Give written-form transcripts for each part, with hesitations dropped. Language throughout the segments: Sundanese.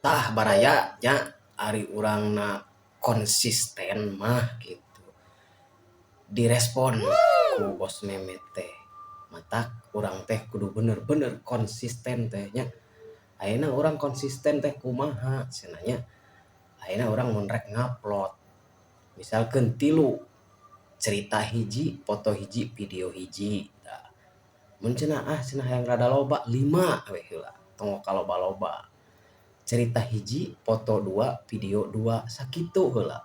Tah, baraya nya, ari urangna konsisten mah gitu direspon ku Bos Memet teh. Matak urang teh kudu bener-bener konsisten teh nya. Ayeuna urang konsisten teh kumaha cenah nya. Ayeuna urang mun rek ngupload misalkeun tilu, cerita hiji, foto hiji, video hiji, tah. Mun cenah, ah, cenah hayang rada loba, lima we heula, tong kaloba-loba. Cerita hiji, foto dua, video dua, sakitu heula,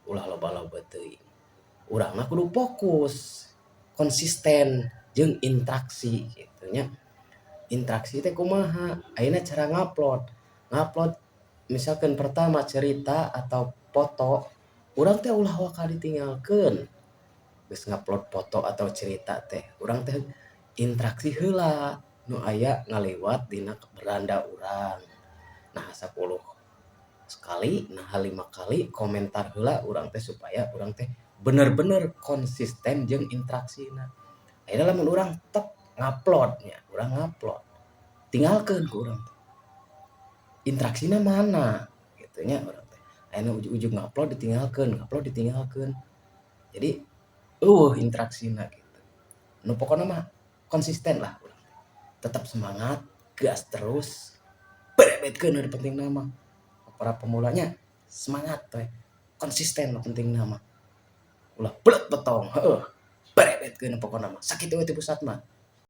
ulah loba-loba teuing. Urang mah kudu fokus, konsisten jeung interaksi kitu nya. Interaksi teh kumaha? Ayeuna cara ngupload, ngupload misalkeun pertama cerita atau foto, urang teh ulah waka ditinggalkeun. Geus ngupload foto atau cerita teh, urang teh interaksi heula nu aya ngaliwat dina beranda urang. Nah, 10 kali, naha 5 kali komentar heula urang teh supaya urang teh bener-bener konsisten jeung interaksina. Ayeuna lamun urang tek ngupload nya, urang ngupload, tinggalkeun ku urang teh. Interaksina mana kitu nya urang teh. Ayeuna ujug-ujug ngupload ditinggalkeun, ngupload ditinggalkeun. Jadi euweuh interaksina kitu. Nu pokona mah konsisten lah urang teh. Tetep semangat, gas terus, berebetkeun nu pentingna mah. Para pemulanya semangat we, konsisten nu pentingna mah. Ulah belet betong, heueuh, berebetkeun pokona mah, sakitu we ti pusat mah.